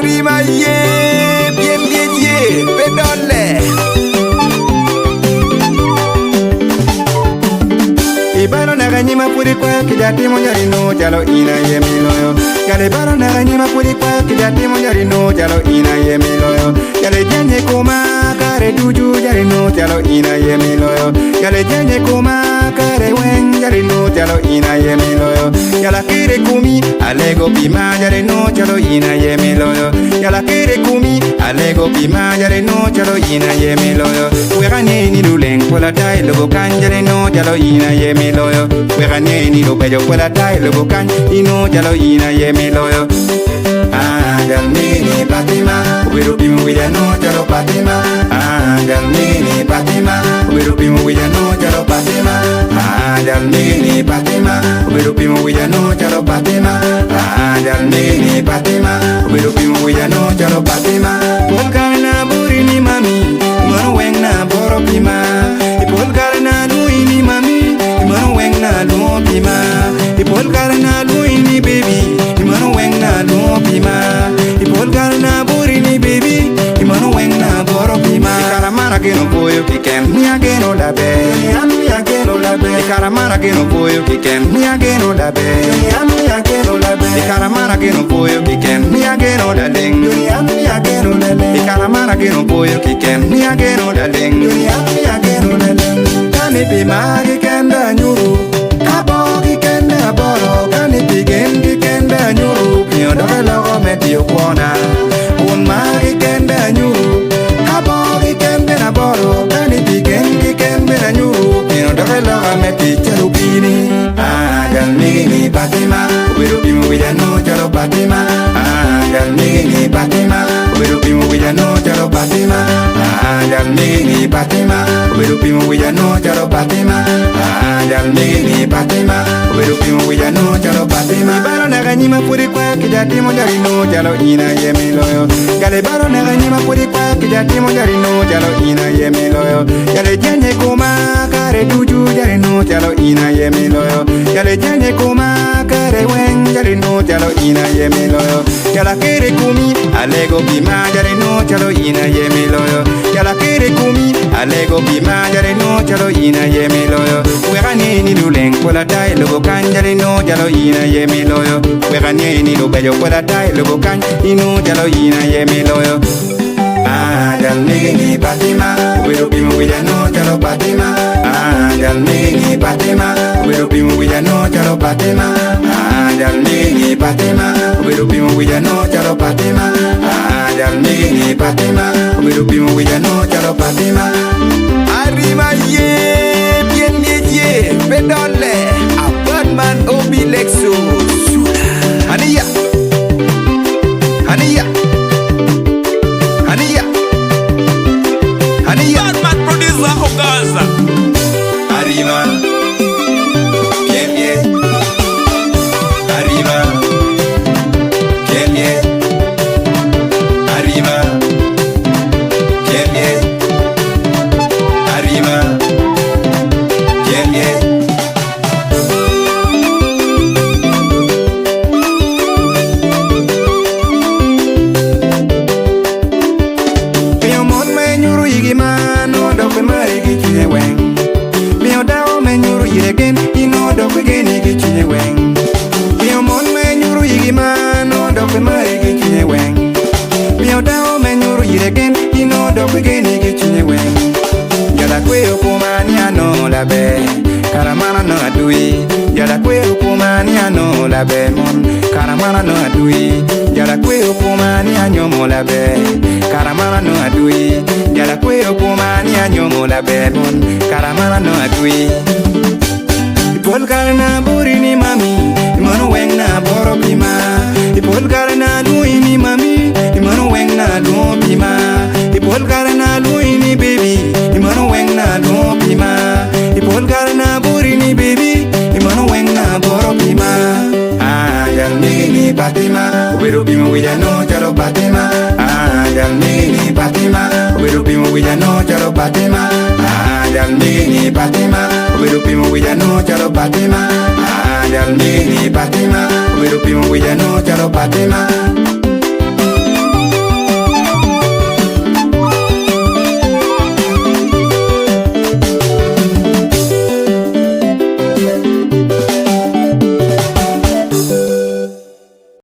Arima ye, pien lyec ye, pe dolle. Ibalo naka nyima pud ikwayo kica timo nyari nongo calo in aye miloyo. Jal ibalo naka nyima pud ikwayo kica timo nyari nongo calo in aye miloyo. Jal ijenye koma kare ducu jal inongo calo in aye miloyo. Jal ijenye koma kare weng jal inongo calo in aye miloyo. Jal akere komi alego pi ma jal inongo calo in aye miloyo. Jal akere komi alego pi ma jal inongo calo in aye miloyo. Wek ange ni luleng pol ata i lobo kany jal inongo calo in aye miloyo. Wek ange ni lubeco pol ata i lobo kany inongo calo in aye miloyo. Ah, jal migi-ni Fatima, obedo pimo wica nongo calo Fatima. Ah, jal migi-ni Fatima, obedo pimo wica nongo calo Fatima. Ah, jal migi-ni Fatima, obedo pimo wica nongo calo Fatima. Ah, jal migi-ni Fatima, obedo pimo wica nongo calo Fatima. Pol kare na bori ni mami, mano weng na boro pima. I pol kare na lwongi ni mami, mano weng na lwongo pima. I pol kare na lwongi ni baby, mano weng na lwongo pima. I pol kare na bori ni baby, mano weng na boro pima. I kare man ageno boyo kiken, ni ageno laber. I kare man ageno boyo kiken, ni ageno laber. I kare man ageno boyo kiken, ni ageno laleng. I kare man ageno boyo kiken, ni ageno laleng. Kani pi mar kiken be anyuto, ka bo kiken be aboro, kani pi gen kiken be anyuto, pingo dok eloko me tiyo kwona. Kun mar kiken be anyuto, ka bo kiken bene aboro, kani pi gen kiken bene anyuto, pingo dok eloka me tic calo opini. Ah, jal migi-ni Fatima, obedo pimo wica nongo calo Fatima. Ah, jal migi-ni Fatima, obedo pimo wica nongo calo Fatima. Ah, jal migi-ni Fatima, obedo pimo wica nongo calo Fatima. Ah, jal migi-ni Fatima, obedo pimo wica nongo calo Fatima. Ibalo naka nyima pud ikwayo kica timo jal inongo calo in aye miloyo. Jal ibalo naka nyima pud ikwayo kica timo jal inongo calo in aye miloyo. Jal ijenye koma kare ducu jal inongo calo in aye miloyo. Jal ijenye koma kare weng jal inongo calo in aye miloyo. Jal akere komi alego pi ma jal inongo calo in aye miloyo. Jal akere komi alego pi ma jal inongo calo in aye miloyo. Wek ange ni luleng pol ata i lobo kany jal inongo calo in aye miloyo. Wek ange ni lubeco pol ata i lobo kany inongo calo in aye miloyo. Ah, jal migi-ni Fatima, obedo pimo wica nongo calo Fatima. Ah, jal migi-ni Fatima, obedo pimo wica nongo calo Fatima. Ah, jal migi-ni Fatima, obedo pimo wica nongo calo Fatima. Ah, jal migi-ni Fatima, obedo pimo wica nongo calo Fatima. Arima ye, pien lyec ye, pe dolle. A Batman Obi Lexus. Haniya. Haniya. Haniya. Haniya. Batman producer Ogaza. Arima. Pien lyec. Arima. Pien lyec. Arima. Pien lyec. Arima. Pien lyec. Pingo mon me nyuto igi mar nongo dok pe mari ki cwinye weng? Pingo dako me nyuto ire gen inongo dok pe geni ki cwinye weng? Pingo mon me nyuto igi mar nongo dok pe mari ki cwinye weng? Pingo dako me nyuto ire gen inongo dok pe geni ki cwinye weng? Jal akweyo koma ni anongo laber, kara man anongo adui. Jal akweyo koma ni anongo laber mon, kara man anongo adui. Jal akweyo koma ni anyomo laber, kara man anongo adui. Jal akweyo koma ni anyomo laber mon, kara man anongo adui. I pol kare na bori ni mami, imono weng na boro pi ma. I pol kare na lwongi ni mami, imono weng na lwongo pi ma. I pol kare na lwongi ni baby, imono weng na lwongo pi ma. I pol kare na bori ni baby, imono weng na boro pi ma. Ah, jal migi ni Fatima, obedo pimo wica nongo calo Fatima. Ah, jal migi ni Fatima, obedo pimo wica nongo calo Fatima. Ah, jal migi ni Fatima, obedo pimo wica nongo calo Fatima. Ah, jal migi ni Fatima, obedo pimo wica nongo calo Fatima.